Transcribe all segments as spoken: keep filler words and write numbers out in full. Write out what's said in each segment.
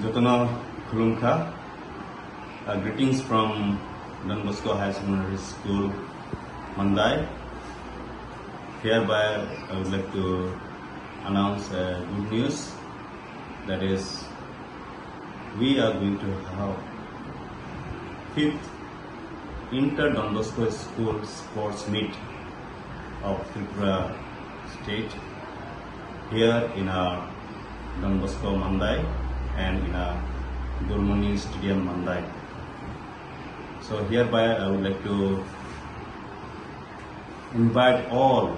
Jotono khulumkha. Uh, greetings from Don Bosco Higher Secondary School, Mandai. Hereby, I would like to announce a good news. That is, we are going to have fifth Inter Don Bosco School Sports Meet of Tripura State here in our Don Bosco Mandai and in our Gurmoni Stadium Mandai. So hereby I would like to invite all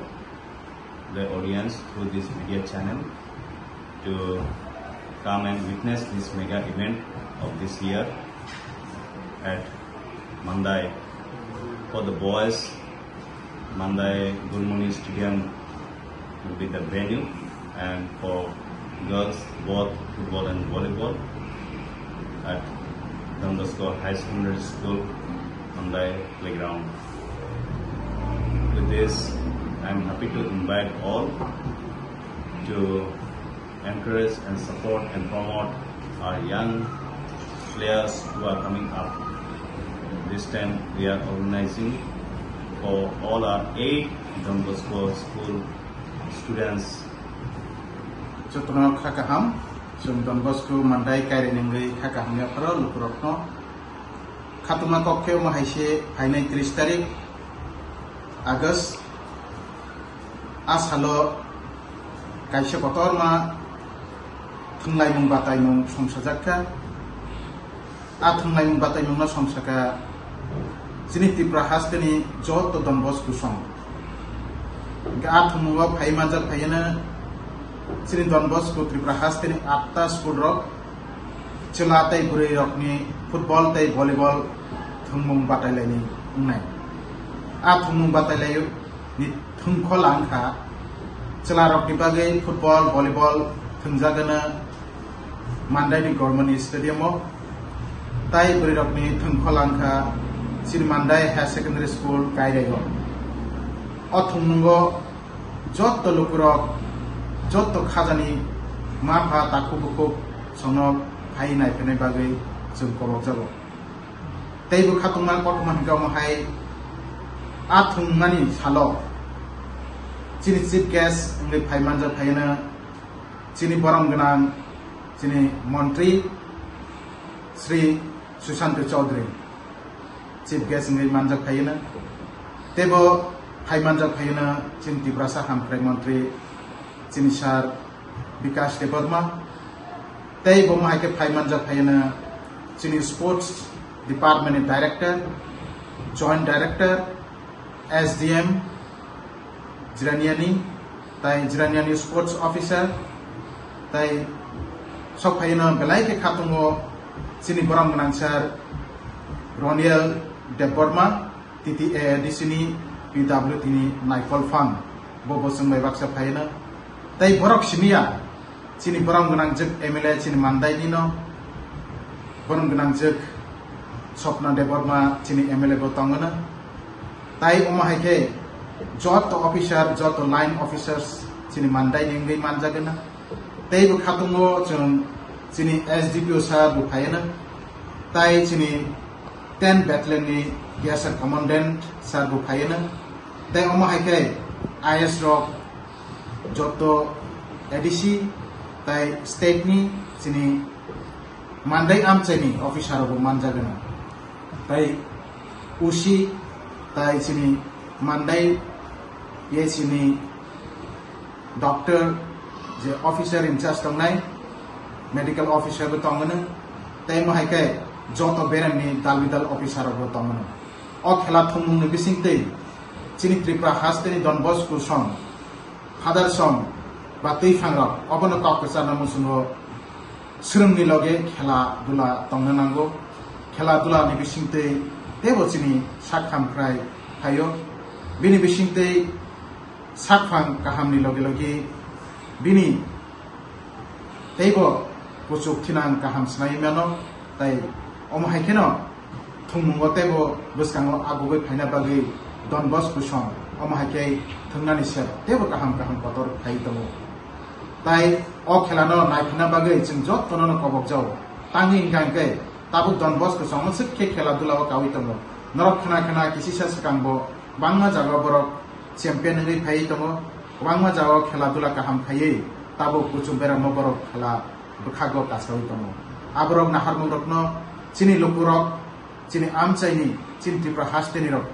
the audience through this media channel to come and witness this mega event of this year at Mandai. For the boys, Mandai Gurmoni Stadium will be the venue, and for girls, both football and volleyball at Don Bosco High Secondary School, Mandai playground. With this, I am happy to invite all to encourage and support and promote our young players who are coming up. This time we are organizing for all our eight Don Bosco school students. Jotono kha kaham, chwng Don Bosco Mandai kairwi nungwi kha kaham yapharo lukurokno. Khatungma kok khe omo hai se phainai tris tarik August. A salo kaisa kotorma thwnglaimung bataimung songsajakha. A thwnglaimung bataimungno songsakha chini Tripura hasteni joto Don Bosco song. Hingkhe a thwngmungo phai manjak phaiyano chini Don Bosco Tripura hasteni atta school rok chwla tei bwrwi rokni football tei volleyball thwngmung batailaini wngnai. A thwngmung batailaini thwngkhola wngkha chwla rokni bagwi football, volleyball thwngjagano Mandaini Gormoni Stadium o, tai bwrwi rokni thwngkhola wngkha chini Mandai Higher Secondary School Kairai o. O thwngmungo jotto lukurok, jotto khajani ma pha takhuk bukhuk sono phai naiphainai bagwi chwng kobokjago. Teibo khatungma kothoma hingkhe omo hai a thwngmani salo chini chief guest wngwi phai manjak phaiyano chini borom gwnang chini montri Sri Sushant Chaudhary chief guest wngwi manjak phaiyano. Teibo phai manjak phaiyano chini Tiprasa hamkrai montri chini sir Bikash Debbarma. Tei bo hai khe phai manjak phaiyano chini sports department ni director, joint director, S D M, Jiraniani, tai Jiraniani sports officer, tai sok phaiyano belai khe khatungo chini borom gwnang sir Roniel Debbarma, T T A A D C ni P W T ni Naikol Phang, bo bo chwng bai baksa phaiyano. Tai borok simiya, chini borom gwnang jwk M L A chini Mandai ni no, borom gwnang jwk Swapna Debbarma chini M L A bo tongwno. Tai omo hai khe joto officer, joto line officers chini Mandai ni wngwi manjagwno. Tei bo khatungo chwng chini S D P O sir bo phaiyano. Tai chini ten battalion ni P S R commandant sir bo phaiyano. Tai omo hai khe I S rok joto A D C tai state ni chini Mandai amchaini officer rok bo manjagwno. Tai O C tai chini Mandai ye chini doctor je officer in charge tongnai, medical officer bo tongwno, tei mo hai khe joto beremni dal bidal officer rok bo tongwno. O khela thwngmungni bisingtwi chini Tripura hasteni Don Bosco song, Father song ba twi phangrok obono kok kwcharna muchungo swrwngni loge khela dula tongna nango. Khela dula ni bisingtwi teibo chini sak hamkrai phaio. Bini bisingtwi sakphang kahamni loge loge bini teibo kuchuk thinang kaham swnai mano, tai omo hai kheno thwngmungo teibo bwskango agugwi phaina bagwi Don Bosco song omo hai khe thwngnani sep teibo kaham kaham kotor khai tongo. Tai o khelano naiphina bagwi chwng jottono no kobok jago. Tangwi hwnkha hwnkhe tabuk Don Bosco chwng swk khe khela dula o kaui tongo. Norok khna khna kisisa swkang bo bangma jaga borok champion wngwi phaiwi tongo, kwbangma jaga o khela dula kaham khaiwi tabuk kuchuk beramo borok khela bwkhago kasaui tongo. Aborok naharmung rokno chini lukurok, chini amchaini, chini Tripura hasteni rok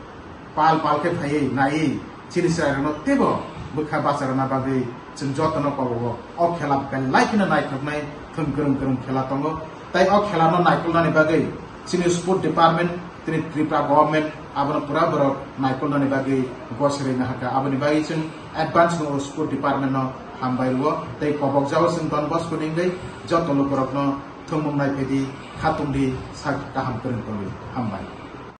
pal pal khe phaiwi naiwi chini chwrairokno teibo bwkha bacharwna bagwi chwng jotono kobogo. O khela belai kheno naithoknai thwng kwrwng kwrwng khela tongo. Tai o khelano naikolnani bagwi chini sport department, chini Tripura government abono pura borok naikolnani bagwi gosirwi nahakha. Aboni bagwi chwng advance no o sport department no hambai rwo. Tei kobokjao chwng Don Bosco ni wngwi joto lukurokno thwngmung naiphedi, khatungdi, sak kaham kwrwng tongdi. Hambai.